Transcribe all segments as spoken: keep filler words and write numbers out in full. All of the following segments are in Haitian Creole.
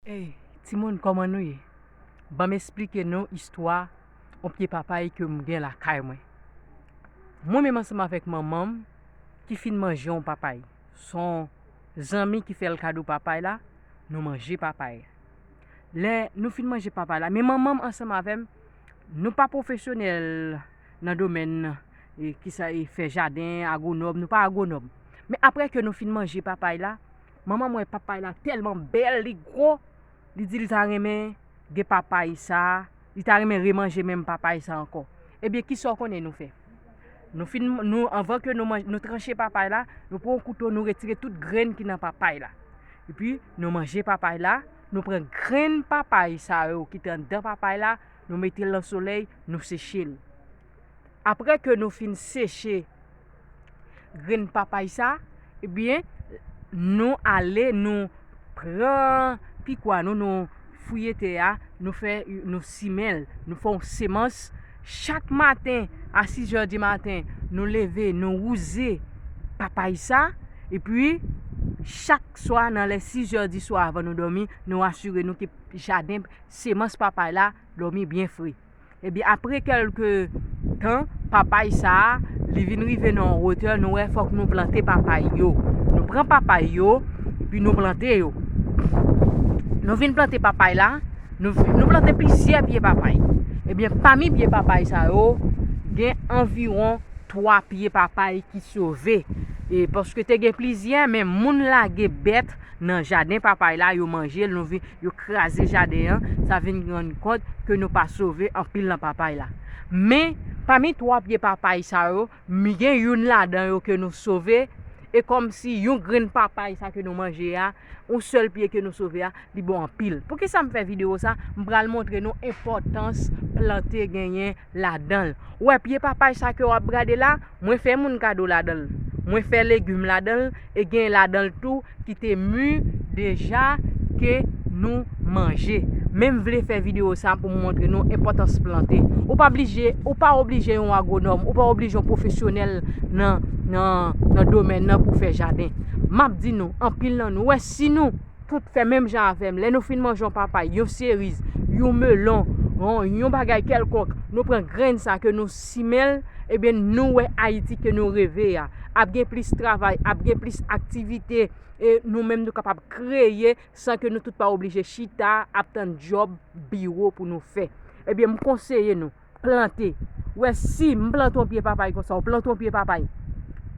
Hey, timoun, kòman nou ye? Ban m esplike nou istwa yon pye papay ke m gen lakay mwen. Mwen menm ansanm avèk manman m ki fin manje yon papay. Se yon zanmi ki fè l kado papay la, nou manje papay. Lè nou fin manje papay la, men manman m ansanm avè m, nou pa pwofesyonèl nan domèn, e, kisa, e, fè jaden, agwonòm, nou pa agwonòm. Men apre ke nou fin manje papay la, manman m wè papay la tèlman bèl, li gwo, li di li ta renmen gen papay sa, li ta renmen remanje menm papay sa ankò. Ebyen, kisa w konnen nou fè? Nou fin, nou, anvan ke nou manj-, nou tranche papay la, nou pran yon kouto, nou retire tout grenn ki nan papay la. Epi, nou manje papay la, nou pran grenn papay sa yo ki te anndan papay la, nou mete l nan solèy, nou seche l. Apre ke nou fin seche grenn papay sa, ebyen, nou ale, nou pran pikwa nou, nou fouye tè a, nou fè, nou simen l, nou fè yon semans. Chak maten, a sizè di maten, nou leve, nou wouze papay sa, epi chak swa, nan lè sizè di swa, avan nou dòmi, nou asire nou ke jaden semans papay la dòmi byen fre. Ebyen, apre kèlke tan, papay sa a, li vin rive nan yon wotè, nou wè fòk nou plante papay yo. Nou pran papay yo, epi nou plante yo. Nou vin plante papay la, nou, nou plante plizyè pye papay. Ebyen, pami pye papay sa yo, gen anviwon twa pye papay ki sove. E paske te gen plizyè, men moun lage bèt nan jaden papay la, yo manje l, nou vi-, yo kraze jaden an, sa vin rann kont ke nou pa sove anpil nan papay la. Men, pami twa pye papay sa yo, mi gen youn ladan yo ke nou sove, e kòmsi yon grenn papay sa ke nou manje a, yon sèl pye ke nou sove a, li bon anpil. Poukisa m fè videyo sa? M pral montre nou enpòtans plante genyen ladan l. Ou wè pye papay sa ke w ap gade la, mwen fè moun kado ladan l. Mwen fè legim ladan l, e gen ladan l tou ki te mi deja ke nou manje. Men m vle fè videyo sa pou m montre nou enpòtans plante. Ou pa blije, ou pa oblije yon agwonòm, ou pa oblije yon pwofesyonèl nan, nan, nan domèn nan pou fè jaden. M ap di nou, anpil nan nou, wè si nou tout fè menm jan avè m. Lè nou fin manje yon papay, yon seriz, yon melon, yon, yon bagay kèlkonk, nou pran grenn sa ke nou simen l, ebyen, nou wè Ayiti ke nou reve a. Ap gen plis travay, ap gen plis aktivite, e nou menm nou kapab kreye san ke nou tout pa oblije chita ap tann djòb biwo pou nou fè. Ebyen, m konseye nou, plante. Ou wè, si m plante yon pye papay konsa, ou plante yon pye papay,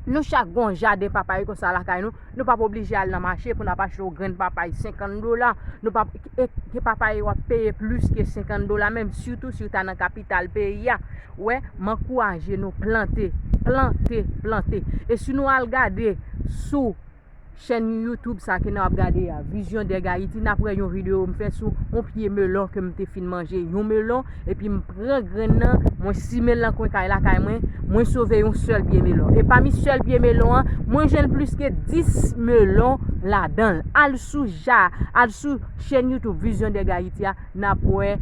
nou chak gon jaden papay konsa lakay nou, nou p ap oblije al nan mache pou n ap achte yon grenn papay senkant dola. Nou p ap, e, ke papay w ap peye plis ke senkant dola, menm sitou si w ta nan kapital peyi a. Ou wè, m ankouraje nou plante, plante, plante. E si nou al gade sou chèn YouTube sa ke n ap gade a, Vision Deg Haïti, n ap wè yon videyo m fè sou yon pye melon ke m te fin manje. Yon melon, epi m pran grenn nan, mwen simen l nan kwen kay lakay mwen, mwen sove yon sèl pye melon. E pami sèl pye melon an, mwen jwenn plis ke dis melon ladan l. Al sou ja, al sou chèn YouTube Vision Deg Haïti a, n ap wè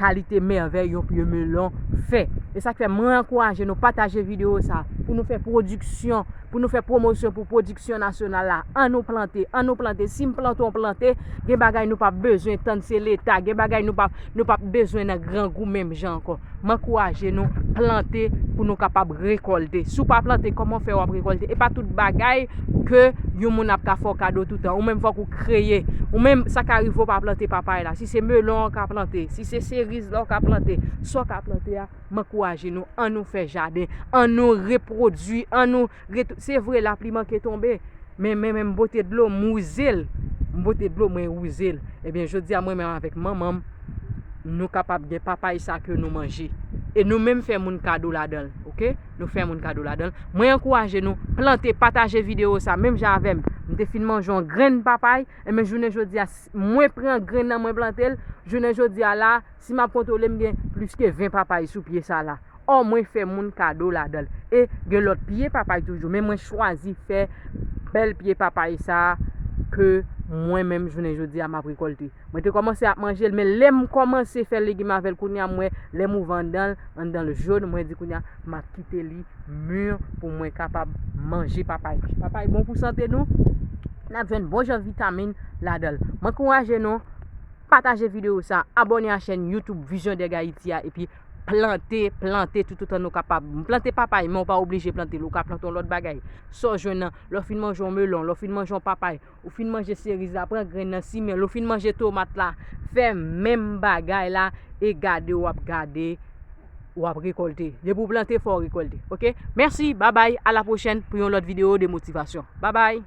kalite mèvèy yon pye melon fè. E sa k fè mwen ankouraje nou pataje videyo sa pou nou fè pwodiksyon, pou nou fè pwomosyon pou pwodiksyon nasyonal la. Ann nou plante, ann nou plante. Si m plante, w plante, gen bagay nou p ap bezwen tann se Leta, gen bagay nou p ap, nou p ap bezwen nan grangou menm jan ankò. M ankouraje nou plante pou nou kapab rekòlte. Si w pa plante, kòman w fè w ap rekòlte? E pa tout bagay ke yon moun ap ka fè w kado toutan. Ou menm fòk ou kreye. Ou menm, sa ka rive w pa plante papay la. Si se melon w ka plante, si se seriz la w ka plante, sa w ka plante a, m ankouraje nou, ann nou fè jaden, ann nou repwodui, ann nou retou-, se vre, lapli manke tonbe, men, men, men m pote dlo, m wouze l, m pote dlo, mwen wouze l. Ebyen, jodi a, mwen menm avèk manman m, nou kapab gen papay sa ke nou manje. E nou menm fè moun kado ladan l, oke? Nou fè moun kado ladan l. Mwen ankouraje nou, plante, pataje videyo sa, menm jan avè m. M te fin manje yon grenn papay, ebyen, jounen jodi a, s-, mwen pran grenn nan, mwen plante l, jounen jodi a la, si m ap kontwole, m gen plis ke ven papay sou pye sa la. Ò, mwen fè moun kado ladan l. E gen lòt pye papay toujou, men mwen chwazi fè bèl pye papay sa a ke mwen menm jounen jodi a m ap rekòlte. Mwen te kòmanse ap manje l, men lè m kòmanse fè legim avè l kounye a, m wè lè m ouvè anndan l, anndan l jòn, mwen di kounye a, m ap kite li mi pou mwen kapab manje papay. Papay bon pou sante nou, n ap jwenn bon jan vitamin ladan l. Mwen ankouraje nou, pataje videyo sa, abòne a chèn YouTube Vision Deg Haiti a, epi plante, plante toutotan nou kapab. M plante papay, men w pa oblije plante l, ou ka plante yon lòt bagay. Sa w jwenn nan, lè w fin manje yon melon, lè w fin manje yon papay, ou fin manje seriz la, pran grenn nan, simen l, ou fin manje tomat la, fè menm bagay la, e gade w ap gade, w ap rekòlte. Depi w plante, fò w rekòlte. Oke? Mèsi, babay, a la pwochèn pou yon lòt videyo de motivasyon. Babay!